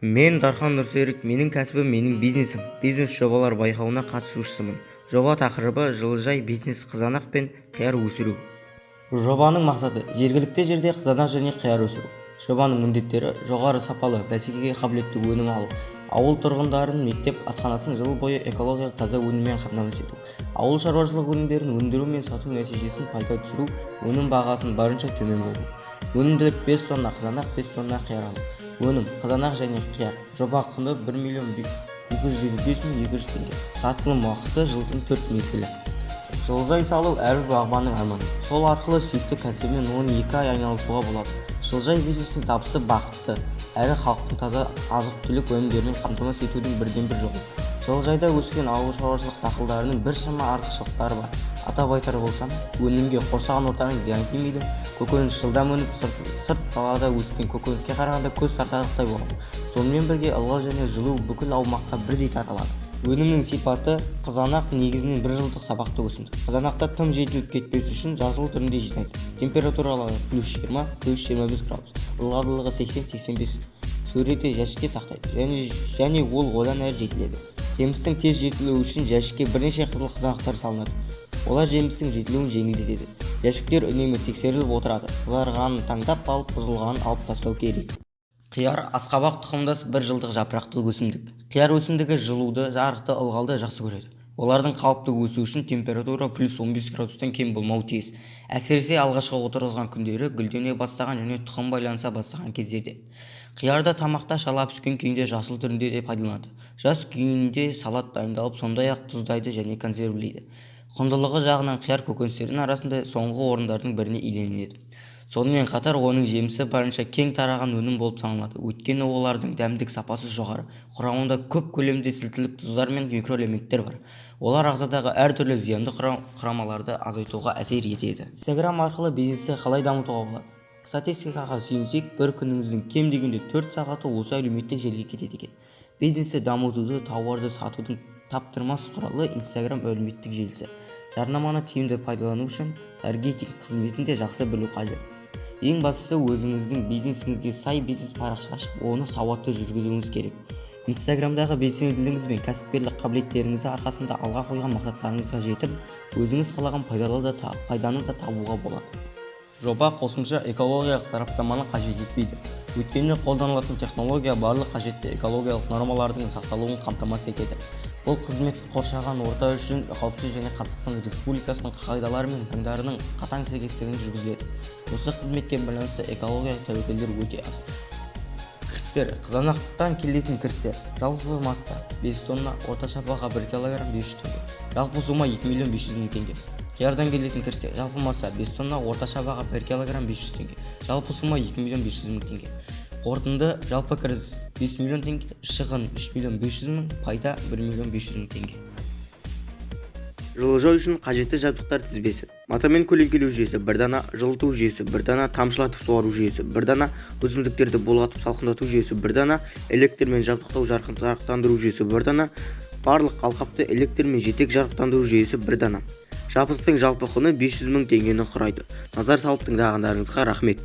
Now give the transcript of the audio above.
Мен Дархан Нұрсерік. Менің кәсібім – менің бизнесім бизнес жобалар байқауына қатысушысымын. Жоба тақырыбы: жылыжай бизнес, қызанақ пен қияр өсіру. Жобаның мақсаты: жергілікті жерде қызанақ және қияр өсіру. Жобаның міндеттері: жоғары сапалы, бәсекеге қабілетті өнім алу, ауыл тұрғындарын, мектеп асханасын жыл бойы экологиялық таза өніммен қамтамасыз ету, ауыл шаруашылық өнімдерін өндіру мен сату нәтижесін пайда түсіру, өнім бағасының барынша төмен болу. Өнімділік: 5 тонна қызанақ, 5 тонна қияр алу. Өнім: қызанақ және қияр. Жоба құны: 1 255 200 теңге. Сатылым уақыты: жылдың төрт мезгілі. Жылыжай салу – әрбір бағбанның арманы. Сол арқылы сүйікті кәсібімен 12 ай айналысуға болады. Жылыжай бизнесінің табысы бақытты әрі халықты таза азық-түлік өнімдерімен қамтамасыз етудің бірден-бір жолы. Жылыжайда өскен ауыл шаруашылық дақылдарының біршама артықшылықтары бар. Атап айтар болсам, өнімге қоршаған ортаның зияны тимейді, көкөніс жылдам өніп, сырт далада өскен көкөніске қарағанда көз тартарлықтай болады. Сонымен бірге ылғал және жылу бүкіл аумаққа бірдей таралады. Өнімнің сипаты: Қызанақ негізінен бір жылдық сабақты өсімдік. Қызанақты тым жетіліп кетпес үшін жасыл түрінде жинайды. Температуралары +20, +25 градус, ылғалдылығы 80-85. Сөреде, жәшікте сақтайды және ол одан әрі жетіледі. Жемістің тез жетілуі үшін жәшікке бірнеше қызыл қызанақтар салынады. Олар жемістің жетілуін жеңілдетеді. Жәшіктер үнемі тексеріліп отырады. Қызарғанын таңдап алып, бұзылғанын алып тастау керек. Қияр – асқабақ тұқымдас бір жылдық жапырақты өсімдік. Қияр өсімдігі жылуды, жарықты, ылғалды жақсы көреді. Олардың қалыпты өсуі үшін температура +15 градустан кем болмауы тиіс. Әсіресе алғашқы отырғызған күндері, гүлдене бастаған және тұқым байланыса бастаған кездерде. Қиярды тамақта шала піскен күйінде, жасыл түрінде де пайдаланады. Жас күйінде салат дайындалып, сондай-ақ тұздайды және консервілейді. Құндылығы жағынан қияр көкөністердің арасында соңғы орындардың бірін иеленеді. Сонымен қатар оның жемісі барынша кең тараған өнім болып саналады, өйткені олардың дәмдік сапасы жоғары, құрамында көп көлемде сілтілік тұздар мен микроэлементтер бар. Олар ағзадағы әртүрлі зиянды құрамаларды азайтуға әсер етеді. Инстаграм арқылы бизнесті қалай дамытуға болады? Статистикаға сүйенсек, бір күніміздің кем дегенде 4 сағаты осы әлеуметтік желіге кетеді екен. Бизнесті дамытуды, тауарды сатудың таптырмас құралы – Инстаграм әлеуметтік желісі. Жарнаманы тиімді пайдалану үшін таргетинг қызметін де жақсы білу қажет. Ең бастысы, өзіңіздің бизнесіңізге сай бизнес парақша ашып, оны сауатты жүргізуіңіз керек. Инстаграмдағы белсенділігіңіз бен кәсіпкерлік қабілеттеріңіздің арқасында алға қойған мақсаттарыңызға жетіп, өзіңіз қалаған пайданы да табуға болады. Жоба қосымша экологиялық сараптаманы қажет етпейді, өйткені қолданылатын технология барлық қажетті экологиялық нормалардың сақталуын қамтамасыз етеді. Бұл қызмет қоршаған орта үшін қауіпсіз және Қазақстан Республикасының қағидалары мен заңдарының қатаң сәйкестігінде жүргізіледі. Осы қызметке байланысты экологиялық тәуекелдер өте аз. Кірістер: Қызанақтан келетін кірістер: жалпы масса 5 тонна, орташа баға 1 килограмм 500 теңге, жалпы сома 2 миллион 500 мың теңге. Қиярдан келетін кірістер: жалпы масса 5 тонна, орташа баға 1 килограмм 500 теңге, жалпы сома 2 миллион 500 мың теңге. Қорытынды: жалпы кіріс 5 миллион теңге, шығын 3 миллион 500 мың, пайда 1 миллион 500 мың теңге. Жылыжай үшін қажетті жабдықтар тізбесі: матамен көлеңкелеу жүйесі – бір дана, жылыту жүйесі – бір дана, тамшылатып суару жүйесі – бір дана, өсімдіктерді булатып салқындату жүйесі – бір дана, электрмен жабдықтау жарықтандыру жүйесі – бір дана, барлық алқапты электрмен жетек жарықтандыру жүйесі – бір дана. Жабдықтың жалпы құны 500 мың теңгені құрайды. Назар салып тыңдағандарыңызға рахмет.